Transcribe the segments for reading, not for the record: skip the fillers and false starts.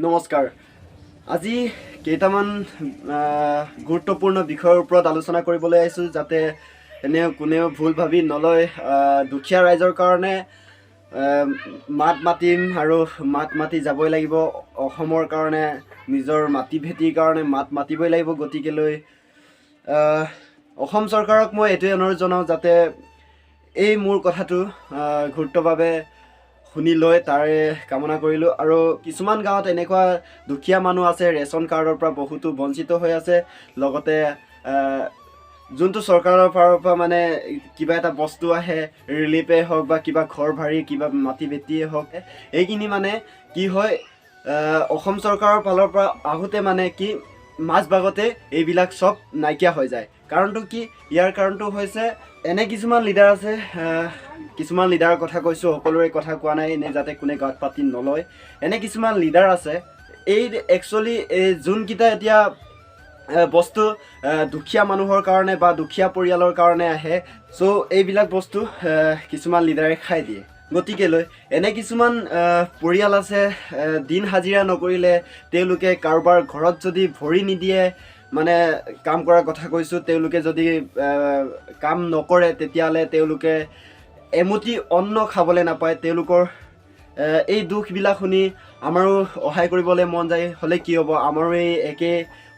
নমস্কাৰ। আজি কেইটামান গুৰুত্বপূৰ্ণ বিষয়ৰ ওপৰত আলোচনা কৰিবলৈ আহিছোঁ, যাতে এনে কোনেও ভুল ভাবি নলয়। দুখীয়া ৰাইজৰ কাৰণে মাত মাতিম আৰু মাত মাতি যাবই লাগিব। অসমৰ কাৰণে, নিজৰ মাটি ভেটিৰ কাৰণে মাত মাতিবই লাগিব। গতিকেলৈ অসম চৰকাৰক মই এইটোৱে অনুৰোধ জনাওঁ যাতে এই মোৰ কথাটো গুৰুত্বভাৱে শুনি লয়, তাৰে কামনা কৰিলোঁ। আৰু কিছুমান গাঁৱত এনেকুৱা দুখীয়া মানুহ আছে, ৰেচন কাৰ্ডৰ পৰা বহুতো বঞ্চিত হৈ আছে। লগতে যোনটো চৰকাৰৰ ফালৰ পৰা মানে কিবা এটা বস্তু আহে, ৰিলিফেই হওক বা কিবা ঘৰ ভাৰী, কিবা মাটি ভেটিয়ে হওক, এইখিনি মানে কি হয়, অসম চৰকাৰৰ ফালৰ পৰা আহোঁতে মানে কি মাজভাগতে এইবিলাক চব নাইকিয়া হৈ যায়। কাৰণটো কি? ইয়াৰ কাৰণটো হৈছে এনে কিছুমান লিডাৰ আছে, কিছুমান লিডাৰৰ কথা কৈছোঁ, সকলোৰে কথা কোৱা নাই, এনেই যাতে কোনে গাত পাতি নলয়। এনে কিছুমান লিডাৰ আছে, এই একচুৱেলি এই যোনকেইটা এতিয়া বস্তু দুখীয়া মানুহৰ কাৰণে বা দুখীয়া পৰিয়ালৰ কাৰণে আহে, চ' এইবিলাক বস্তু কিছুমান লিডাৰে খাই দিয়ে। গতিকেলৈ এনে কিছুমান পৰিয়াল আছে, দিন হাজিৰা নকৰিলে তেওঁলোকে কাৰোবাৰ ঘৰত যদি ভৰি নিদিয়ে, মানে কাম কৰাৰ কথা কৈছোঁ, তেওঁলোকে যদি কাম নকৰে তেতিয়াহ'লে তেওঁলোকে এমুঠি অন্ন খাবলৈ নাপায়। তেওঁলোকৰ এই দুখবিলাক শুনি আমাৰো সহায় কৰিবলৈ মন যায়। হ'লে কি হ'ব, আমাৰো এই একে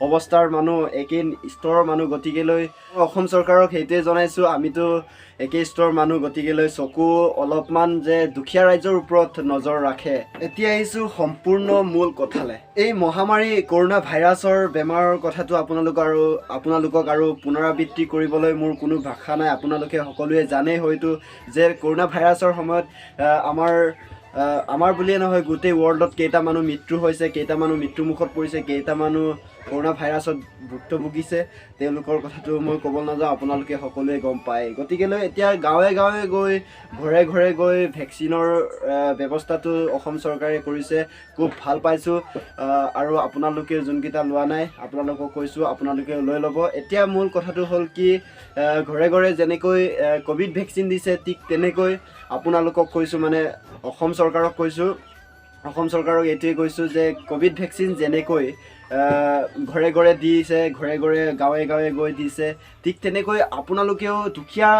অৱস্থাৰ মানুহ, একে স্তৰৰ মানুহ। গতিকেলৈ অসম চৰকাৰক সেইটোৱে জনাইছোঁ, আমিতো একে স্তৰৰ মানুহ, গতিকেলৈ চকু অলপমান যে দুখীয়া ৰাইজৰ ওপৰত নজৰ ৰাখে। এতিয়া আহিছোঁ সম্পূৰ্ণ মূল কথালে। এই মহামাৰী কৰোণা ভাইৰাছৰ বেমাৰৰ কথাটো আপোনালোকক আৰু পুনৰাবৃত্তি কৰিবলৈ মোৰ কোনো ভাষা নাই। আপোনালোকে সকলোৱে জানেই হয়তো যে কৰোণা ভাইৰাছৰ সময়ত আমাৰ বুলিয়ে নহয়, গোটেই ৱৰ্ল্ডত কেইটা মানুহ মৃত্যু হৈছে, কেইটা মানুহ মৃত্যুমুখত পৰিছে, কেইটা মানুহ কৰোণা ভাইৰাছত ভুক্তভুগিছে, তেওঁলোকৰ কথাটো মই ক'ব নাযাওঁ, আপোনালোকে সকলোৱে গম পায়। গতিকেলৈ এতিয়া গাঁৱে গাঁৱে গৈ, ঘৰে ঘৰে গৈ ভেকচিনৰ ব্যৱস্থাটো অসম চৰকাৰে কৰিছে, খুব ভাল পাইছোঁ। আৰু আপোনালোকে যোনকেইটা লোৱা নাই, আপোনালোকক কৈছোঁ, আপোনালোকে লৈ ল'ব। এতিয়া মূল কথাটো হ'ল কি, ঘৰে ঘৰে যেনেকৈ ক'ভিড ভেকচিন দিছে, ঠিক তেনেকৈ আপোনালোকক কৈছোঁ, মানে অসম চৰকাৰক কৈছোঁ, অসম চৰকাৰক এইটোৱে কৈছোঁ যে ক'ভিড ভেকচিন যেনেকৈ ঘৰে ঘৰে দিছে, ঘৰে ঘৰে গাঁৱে গাঁৱে গৈ দিছে, ঠিক তেনেকৈ আপোনালোকেও দুখীয়া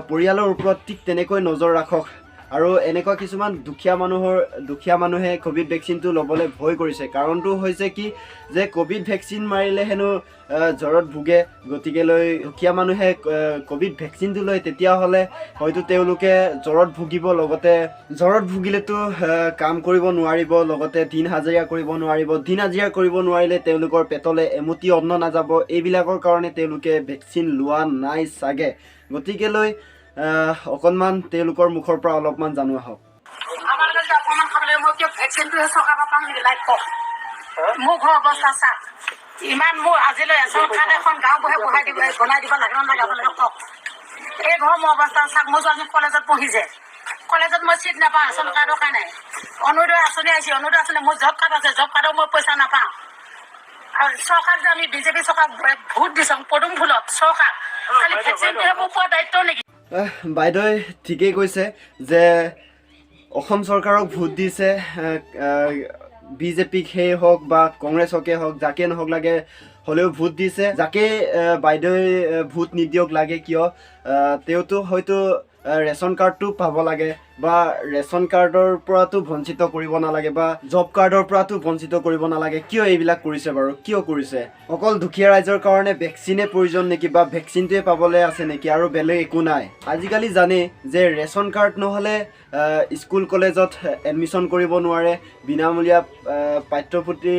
পৰিয়ালৰ ওপৰত ঠিক তেনেকৈ নজৰ ৰাখক। আৰু এনেকুৱা কিছুমান দুখীয়া মানুহে ক'ভিড ভেকচিনটো ল'বলৈ ভয় কৰিছে। কাৰণটো হৈছে কি যে ক'ভিড ভেকচিন মাৰিলে হেনো জ্বৰত ভোগে। গতিকেলৈ দুখীয়া মানুহে ক'ভিড ভেকচিনটো লয় তেতিয়াহ'লে হয়তো তেওঁলোকে জ্বৰত ভুগিব, লগতে জ্বৰত ভুগিলেতো কাম কৰিব নোৱাৰিব, লগতে দিন হাজিৰা কৰিব নোৱাৰিব। দিন হাজিৰা কৰিব নোৱাৰিলে তেওঁলোকৰ পেটলৈ এমুঠি অন্ন নাযাব। এইবিলাকৰ কাৰণে তেওঁলোকে ভেকচিন লোৱা নাই চাগে। গতিকেলৈ অকণমান তেওঁলোকৰ মুখৰ পৰা অলপমান জানো আহক। আপোনালোকে যদি অকণমান খাব লাগে, মই কিয় ভেকচিনটোহে চৰকাৰৰ পৰা পাম নেকি? লাইক কওক, মোৰ ঘৰৰ অৱস্থা চাওক। ইমান মোৰ আজিলৈ ৰেচন কাৰ্ড এখন গাঁওবুঢ়াই বহাই দিব, বনাই দিব লাগে নালাগে, আপোনালোকে কওক। এই ঘৰ মোৰ অৱস্থা চাওক। মোৰ ছোৱালী কলেজত পঢ়িছে, কলেজত মই চিট নাপাওঁ ৰেচন কাৰ্ডৰ কাৰণে। অৰুণোদয় আঁচনি আহিছে, অৰুণোদয় আঁচনি, মোৰ জব কাৰ্ড আছে, জব কাৰ্ডৰ মই পইচা নাপাওঁ। আৰু চৰকাৰক যে আমি বিজেপি চৰকাৰক ভোট দিছোঁ, পদুম ফুলত চৰকাৰ, খালি ভেকচিনটোহে মোৰ পোৱা দায়িত্ব নেকি? বাইদেৱে ঠিকেই কৈছে যে অসম চৰকাৰক ভোট দিছে, বিজেপিক সেই হওক বা কংগ্ৰেছকে হওক, যাকে নহওক লাগে হ'লেও ভোট দিছে। যাকে বাইদেৱে ভোট নিদিয়ক লাগে কিয়, তেওঁতো হয়তো ৰেচন কাৰ্ডটো পাব লাগে বা ৰেচন কাৰ্ডৰ পৰাতো বঞ্চিত কৰিব নালাগে বা জব কাৰ্ডৰ পৰাতো বঞ্চিত কৰিব নালাগে। কিয় এইবিলাক কৰিছে বাৰু? কিয় কৰিছে? অকল দুখীয়া ৰাইজৰ কাৰণে ভেকচিনে প্ৰয়োজন নেকি বা ভেকচিনটোৱে পাবলৈ আছে নেকি আৰু বেলেগ একো নাই? আজিকালি জানেই যে ৰেচন কাৰ্ড নহ'লে স্কুল কলেজত এডমিশ্যন কৰিব নোৱাৰে, বিনামূলীয়া পাঠ্যপুথি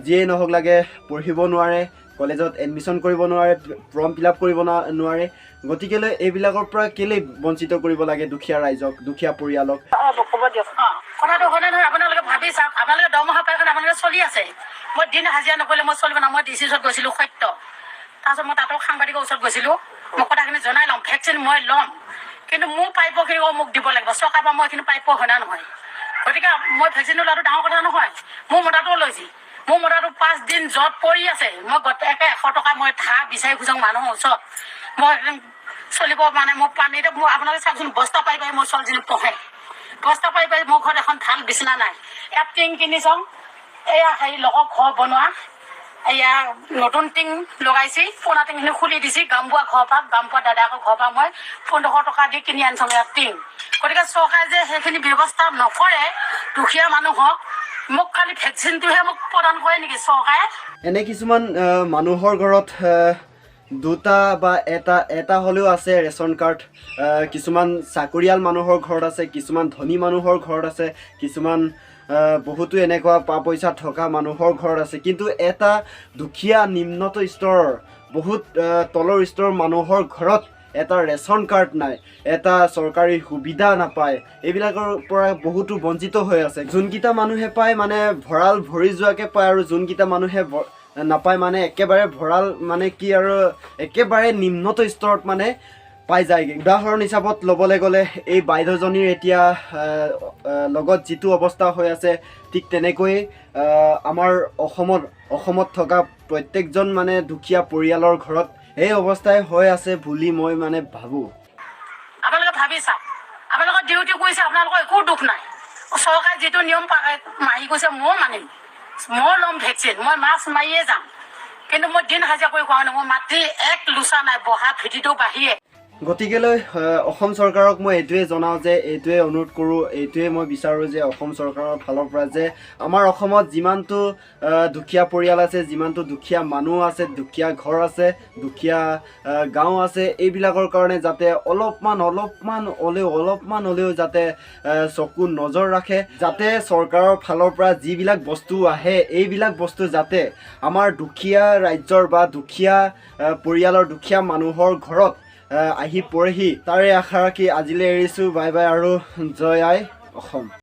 যিয়েই নহওক লাগে পঢ়িব নোৱাৰে, কলেজত এডমিশ্যন কৰিব নোৱাৰে, ফৰ্ম ফিল আপ কৰিব নোৱাৰে। গতিকেলৈ এইবিলাকৰ পৰা কেলৈ বঞ্চিত কৰিব লাগে দুখীয়া ৰাইজক, দুখীয়া পৰিয়ালক? ক'ব দিয়ক। কথাটো হয়নে নহয় আপোনালোকে ভাবি চাওক। আপোনালোকে দৰমহা পাই কাৰণে আপোনালোকে চলি আছে। মই দিন হাজিৰা নকৰিলে মই চলিব না। মই ডি চি ওচৰত গৈছিলোঁ সত্য, তাৰপিছত মই তাতো সাংবাদিকৰ ওচৰত গৈছিলোঁ। মই কথাখিনি জনাই ল'ম, ভেকচিন মই ল'ম, কিন্তু মোৰ প্ৰাপ্যখিনি মোক দিব লাগিব চৰকাৰৰ পৰা। মই এইখিনি প্ৰাপ্য হয় না নহয়? গতিকে মই ভেকচিনটো লোৱাটো ডাঙৰ কথা নহয়। মোৰ মতাটোও লৈছে। মোৰ মতাটো 5 দিন য'ত পৰি আছে, মই গোটেইকে 100 টকা মই ধাৰ বিচাৰি খুজোঁ মানুহৰ ওচৰত। মই একদম চলিব মানে মোৰ পানীতে মোৰ আপোনালোকে চাওকচোন, বস্তা পাই পাই মোৰ ছোৱালীজনী পঢ়ে, বস্তা পাই পাই। মোৰ ঘৰত এখন ভাল বিচনা নাই। ইয়াত টিং কিনি চাওঁ। এয়া হেৰি লোকক ঘৰ বনোৱা, এয়া নতুন টিং লগাইছি, পুৰণা টিংখিনি খুলি দিছি। গামবোৱা ঘৰৰ পৰা, গামবোৱা দাদাকৰ ঘৰৰ পৰা মই 1500 টকা দি কিনি আনিছোঁ ইয়াত টিং। গতিকে চৰকাৰে যে সেইখিনি ব্যৱস্থা নকৰে দুখীয়া মানুহক, মোক খালি ভেকচিনটোহে মোক প্ৰদান কৰে নেকি চৰকাৰে? এনে কিছুমান মানুহৰ ঘৰত দুটা বা এটা এটা হ'লেও আছে ৰেচন কাৰ্ড। কিছুমান চাকৰিয়াল মানুহৰ ঘৰত আছে, কিছুমান ধনী মানুহৰ ঘৰত আছে, কিছুমান বহুতো এনেকুৱা পা পইচা থকা মানুহৰ ঘৰত আছে। কিন্তু এটা দুখীয়া নিম্নত স্তৰৰ, বহুত তলৰ স্তৰৰ মানুহৰ ঘৰত এটা ৰেচন কাৰ্ড নাই, এটা চৰকাৰী সুবিধা নাপায়। এইবিলাকৰ পৰা বহুতো বঞ্চিত হৈ আছে। যোনকেইটা মানুহে পায় মানে ভঁৰাল ভৰি যোৱাকৈ পায়, আৰু যোনকেইটা মানুহে নাপায় মানে একেবাৰে ভঁৰাল মানে কি আৰু একেবাৰে নিম্নত স্তৰত মানে পাই যায়গৈ। উদাহৰণ হিচাপত ল'বলৈ গ'লে এই বাইদেউজনীৰ এতিয়া লগত যিটো অৱস্থা হৈ আছে, ঠিক তেনেকৈয়ে আমাৰ অসমত থকা প্ৰত্যেকজন মানে দুখীয়া পৰিয়ালৰ ঘৰত এই অৱস্থাই হৈ আছে বুলি মই মানে ভাবোঁ। আপোনালোকে ভাবি চাওক। আপোনালোকৰ ডিউটি কৰিছে, আপোনালোকৰ একো দুখ নাই। চৰকাৰে যিটো নিয়ম মাৰি গৈছে ময়ো মানিম। ময়ো ল'ম ভেকচিন, মই মাছ মাৰিয়ে যাম। কিন্তু মই দিন হাজিৰা কৰি খোৱা নাই। মোৰ মাটি এক লোচা নাই, বহা ভেটিটো বাহিৰে। গতিকেলৈ অসম চৰকাৰক মই এইটোৱে জনাওঁ যে, এইটোৱে অনুৰোধ কৰোঁ, এইটোৱে মই বিচাৰোঁ যে অসম চৰকাৰৰ ফালৰ পৰা যে আমাৰ অসমত যিমানটো দুখীয়া পৰিয়াল আছে, যিমানটো দুখীয়া মানুহ আছে, দুখীয়া ঘৰ আছে, দুখীয়া গাঁও আছে, এইবিলাকৰ কাৰণে যাতে অলপমান হ'লেও যাতে চকু নজৰ ৰাখে, যাতে চৰকাৰৰ ফালৰ পৰা যিবিলাক বস্তু আহে, এইবিলাক বস্তু যাতে আমাৰ দুখীয়া ৰাজ্যৰ বা দুখীয়া পৰিয়ালৰ দুখীয়া মানুহৰ ঘৰত আহি পৰেহি, তাৰে আশা ৰাখি আজিলৈ এৰিছোঁ। বাই বাই আৰু জয় আই অসম।